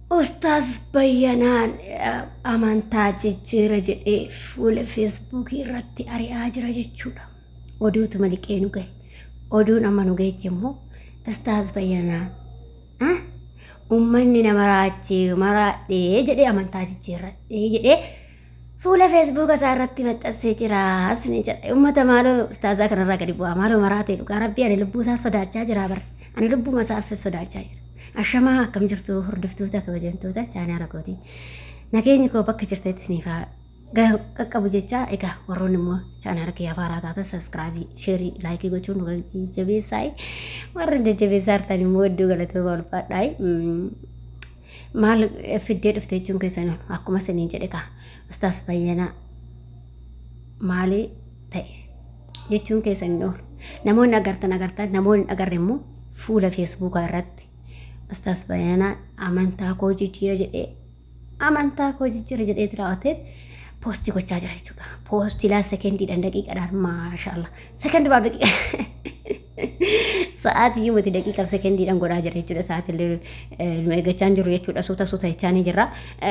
Ustaaz Bayyanaan amantaa jijjiira jedhee fuula feesbuukii irratti ari'aa jira jechuudha. Oduutuma liqee nu gahe. Oduun amma nu geeche immoo Ustaaz Bayyanaan uummanni na maraachee maraadhee jedhee amantaa jijjiirradhee jedhee fuula feesbuuka isaa irratti maxxansee jira isin jedha. Uummata maaloo ustaazaa kanarraa gadi bu'aa maaloo maraatee dhugaa rabbii ani lubbuu isaa sodaachaa jira bara. Ani lubbuma isaa sodaachaa jira. Ashamaa akkam jirtu hordoftoota kabajamtoota chaanaala kooti. Nageenyi koo bakka jirtetti isiniif haa qaqqabu jecha egaa warroonni immoo chaanaala kiyyaa faaraa taatan sabiskiraabii sheerii laayikii gochuun nu jajjabeessaa. Warri jajjabeessaa jirtan immoo hedduu galatooma ulfaadhaa. Maal fiddee dhufte jechuun keessan akkuma isiniin jedhe kaa ustaas Bayyanaa maalii ta'e jechuun keessan hin oolu. Namoonni agartan agartan namoonni hin agarre immoo fuula feesbuukaa irratti ustaas Bayyanaa amantaa koo jijjiira jedhee amantaa koo jijjiira jedhee raawwatee poostii gochaa jira jechuudha. Poostii laa sekendiidhaan daqiiqaadhaan maashaallah sekendii baaf daqiiqa sa'aatii yoo miti daqiiqaaf sekendiidhaan godhaa jira jechuudha. Sa'aatii illee nu eeggachaa hin jiru jechuudha. Suuta suuta jechaa ni jirra.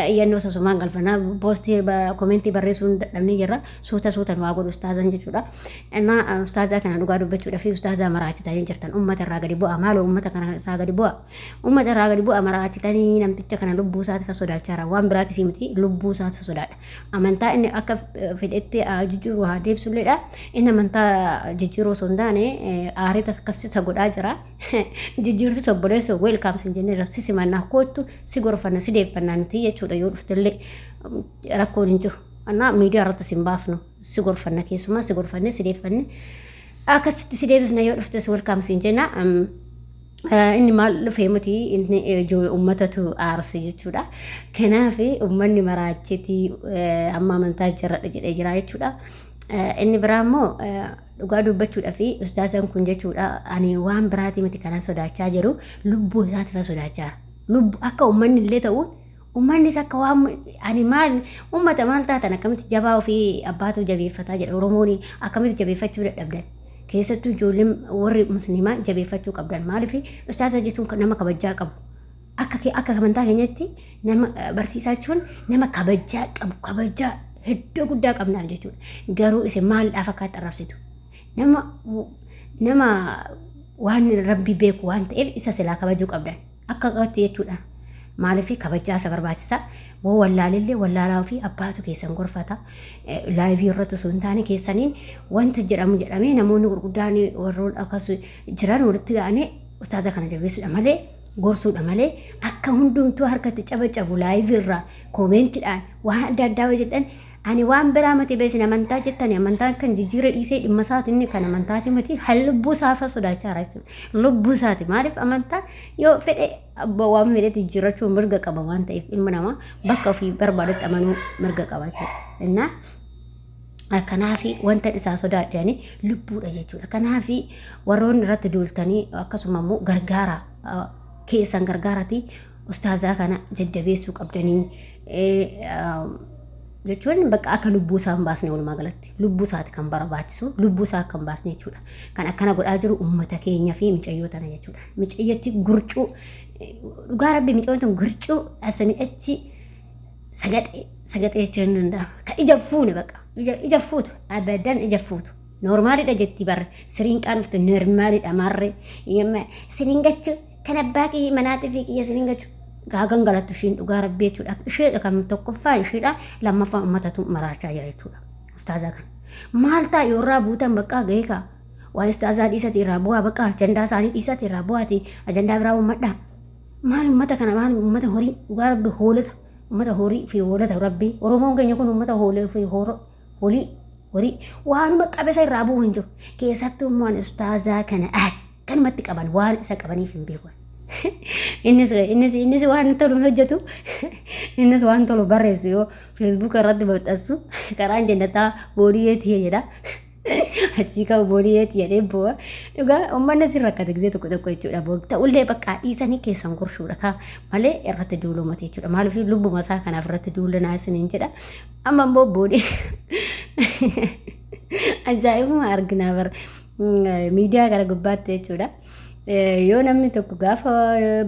Iyyannoo sasumaan galfanaa poostii komentii barreessuun dadhabnee jirra. Suuta suuta nu haa godhu ustaazan jechuudha. Innaa ustaazaa kana dhugaa dubbachuudhaaf ustaazaa maraachitanii jirtan uummata irraa gadi bu'a maaloo uummata kana irraa gadi bu'a. Uummata irraa gadi bu'a maraachitanii namticha kana lubbuu isaatiif sodaachaa jira. Waan biraatiif miti lubbuu isaatiif sodaadha. Amantaa inni akka fedhetti jijjiiru haa deebisuilleedha. Inni amantaa jijjiiruu osoo hin taane aariita akkas isa godhaa jira. Jijjiirtu obboleessoo weelkaam sin jenneerra si simannaa koottu si gorfanna si deeffannaa nuti jechuudha yoo dhuftellee rakkoon hin jiru. Annaa miidiyaa irratti sin baasnu si gorfanna keessumaa si gorfanne si deeffanne akkasitti si deebisna yoo dhuftes welkaam sin jenna. Inni maal dhufee miti inni uummatatu aarse jechuudha. Kanaaf uummanni maraachetii amma amantaa jijjiirradha jedhee jira jechuudha. Inni biraa immoo dhugaa dubbachuudhaa fi ustaazan kun jechuudha ani waan biraatii miti kanan sodaachaa jiru lubbuu isaatiif sodaachaa jira. Lubbu akka uummanni illee ta'u uummannis akka waan ani maal uummata maal taatan akkamitti jabaa ofii abbaatu jabeeffataa jedha Oromoon akkamitti jabeeffachuu dadhabdan. Keessattuu ijoolleen warri musliimaa jabeeffachuu qabdan. Maaliif ustaaza jechuun nama kabajaa qabu. Akka akka amantaa keenyatti nama barsiisaa jechuun nama kabajaa qabu kabajaa hedduu guddaa qabnaaf jechuudha. Garuu isin maaliidhaaf akka arrabsitu? Nama nama waan rabbi beeku waan ta'eef isa silaa kabajuu qabdan. Akka qabatti jechuudha. Maaliif kabajaa isa barbaachisa. Woo wallaalillee wallaalaa ofii abbaatu keessan gorfata. Laayivii irratti osoo hin taane keessaniin wanta jedhamu jedhamee namoonni gurguddaan warroon akkas jiran walitti ga'anii ustaaza kana jabeessuudha malee gorsuudha malee akka hundumtuu harkatti cabacabu laayivii irraa koomeentiidhaan waan adda addaa hojjetan ani waan biraa miti beesin amantaa jettani amantaan kan jijjiira dhiisee dhimma isaati inni kan amantaati miti hal lubbuu isaa fa sodaachaa jira jechuudha lubbuu isaati maaliif amantaa yoo fedhe abbaa waan fedhetti jijjiirrachuu mirga qaba waan ta'eef ilma namaa bakka ofii barbaadetti amanuu mirga qaba jechuudha. Innaa kanaafi wanta isaa sodaadhani lubbuudha jechuudha. Kanaafi warroonni irratti duultanii akkasuma immoo gargaara keessan gargaarati ustaazaa kana jajjabeessuu qabdanii jechuun bakka akka lubbuu isaa hin baasne walumaa galatti lubbuu isaati kan barbaachisu lubbuu isaa akka hin baasne jechuudha. Kan akkana godhaa jiru uummata keenya fi micayyoo tana jechuudha. Micayyootti gurcuu dhugaa rabbi micayyoon tun gurcuu asanii achi sagaxee sagaxee jechuun hin danda'amu. Ka ija fuune bakka ija fuutu abadan ija fuutu. Noormaalidha jetti barre siriinqaan dhufte noormaalidha maarree siriin gachuu kan abbaa kiyya manaatii fi kiyya siriin gachuu. Gaagan galattu ishiin dhugaa rabbii jechuudha. Isheedha kan tokkoffaa isheedha lammaffaa uummatatu maraachaa jira jechuudha. Ustaazaa kana. Maal ta'a yoo irraa buutan bakka gahee kaa. Waa ustaazaa dhiisati irraa bu'aa bakka ajandaa isaanii dhiisati irraa bu'aati ajandaa biraa uummadhaa. Maal uummata kana maal uummata horii dhugaa rabbi hoolota uummata horii fi hoolota rabbii Oromoon keenya kun uummata hoolee fi horii horii waanuma qabesa irraa bu'u hin jiru. Keessattuu immoo ani ustaazaa kana akkanumatti qaban waan isa qabaniif hin beeku. Innis innis innis waan tolu hin hojjetu innis waan tolu barreessu yoo feesbuuka irratti maxxansu karaan jannataa boodiyyee tiyya jedha. Achii ka'u boodiyyee tiyya jedhee boo'a. Dhugaa uummanni si rakkate gisee tokko tokko jechuudha. Ta'ullee bakka dhiisanii keessan gorshuudha kaa malee irratti duuluu miti jechuudha. Maaliif lubbuma isaa kanaaf irratti duulanaa isiniin jedha. Amma immoo boodii ajaa'ibuma arginaa bara miidiyaa kana gubbaatti jechuudha. Yoo namni tokko gaafa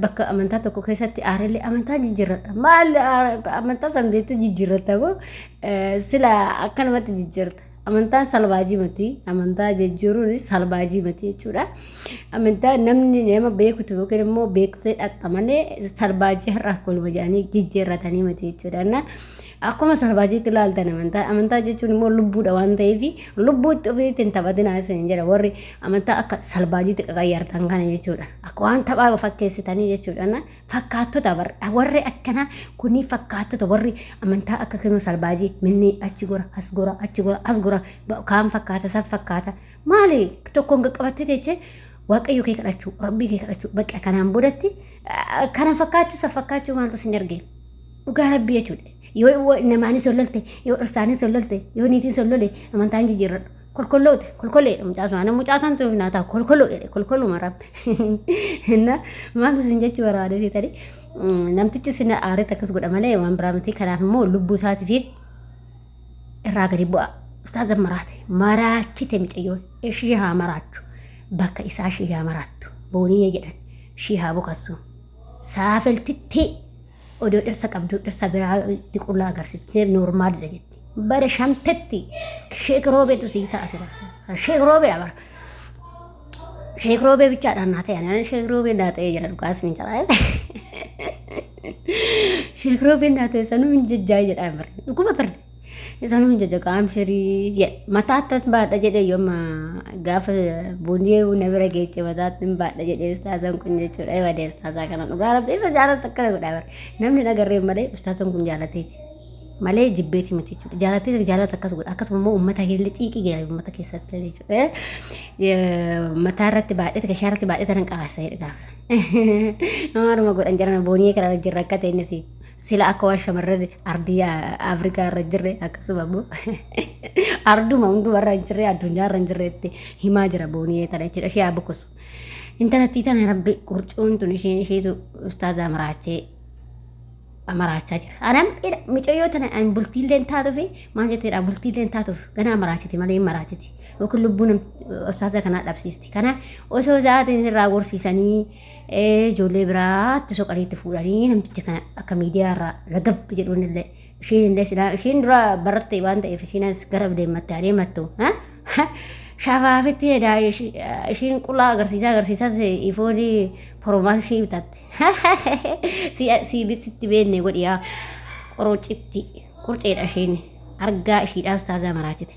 bakka amantaa tokko keessatti aarellee amantaa jijjiirradha. Maal amantaa san beektee jijjiirratta moo sila akkanumatti jijjiirta? Amantaan salbaajii miti. Amantaa jijjiiruun salbaajii miti jechuudha. Amantaa namni nama beekutu yookiin immoo beektee dhaqxa malee salbaajii har'aaf koluma jedhanii jijjiirratanii miti jechuudha. Akkuma salbaajiitti ilaaltan amantaa amantaa jechuun immoo lubbuudha waan ta'eef lubbuutti ofiitti hin taphatinaa isin jedha warri amantaa akka salbaajiitti qaqayyartan kana jechuudha. Akka waan taphaa fakkeessitanii jechuudha. Fakkaattota warri akkanaa kunii fakkaattota warri amantaa akka kennu salbaajii minni achi gora as gora achi gora as gora kaan fakkaata san fakkaata maali tokkoon qaqqabattee teechee waaqayyo kee kadhachuu rabbii kee kadhachuu bakka kanaan boodatti kana fakkaachuu san fakkaachuu maaltu sin arge. Dhugaa rabbii jechuudha. Yoo namaanis ol lolte, yoo dhirsaanis ol lolte, yoo niitiis ol lole amantaan jijjiirradhu. Kolkolloote, kolkolleedha mucaa sun. Ana mucaa san tuuf naa ta'a kolkolloo jedhe kolkolluma rabbi. Inna maal isin jechuu barbaade siitani. Namtichi isin aaretti akkas godha malee waan biraa miti. Kanaaf immoo lubbuu isaatiif irraa gadi bu'a. Ustaaza maraate maraachite micayyoon ishii haa maraachu bakka isaa ishii haa maraattu booniyee jedhan ishii haa bokassu saafeltitti odoo dhirsa qabduu dhirsa biraa itti qullaa agarsiiftee noormaalidha jetti. Bara shantetti sheek roobeetu sii ta'a sira. Sheek roobeedha bara. Sheek roobee bichaadhaan naa ta'e ani sheek roobee naa ta'ee jira dhugaas ni jira. Sheek roobee naa ta'e sanuu hin jajjaa jedhaa bara. Dhuguma bara. Sanuu hin jajja qaamsirii jedhe. Mataatti as baadha jedhee yooma gaafa bunee na bira geeche mataatti hin baadha jedhee ustaazan kun jechuudha. Ewa dee ustaazaa kana dhugaa rabbi isa jaalata akkana godhaa bara. Namni dhagarreen malee ustaazan kun jaalateeti. Malee jibbeeti miti jechuudha. Jaalatee jaalata akkas godha. Akkasuma immoo uummata illee xiiqii gala uummata keessatti jechuudha. Mataa irratti baadhee gashaa irratti baadhee tanan qabaasa jedhe gaafasa. Maaluma godhan jedhan booniyee kana wajjin rakkate innis. Sila akka waan shamarran ardii Afrikaa irra hin jirre akkasuma immoo arduma hunduma irra hin jirre addunyaa irra hin jirretti himaa jira booniyee tana jechuudha ishee haa bokosu. Intalattii tana rabbi qurcuun tun isheen isheetu ustaazaa maraachee maraachaa jira. Anam micayyoo tana an bultiillee hin taatufi maal jetteedha bultiillee hin taatuuf ganaa maraachiti malee hin maraachiti yookiin lubbuun ustaaza kanaa dhabsiisti. Kana osoo za'aatiin irraa gorsiisanii Ijoollee biraatti soqanii itti fuudhanii namticha kana akka miidiyaa irraa lagab jedhuun illee isheen illee silaa isheen dura baratte waan ta'eef isheen as gara deematte adeemattu. Shafaafitti edaa isheen qulaa agarsiisaa agarsiisaa ifoonii poromaasii bitatte. Si bititti beenne godhiyaa qorocitti qurceedha isheen argaa ishiidhaa ustaazaa maraachite.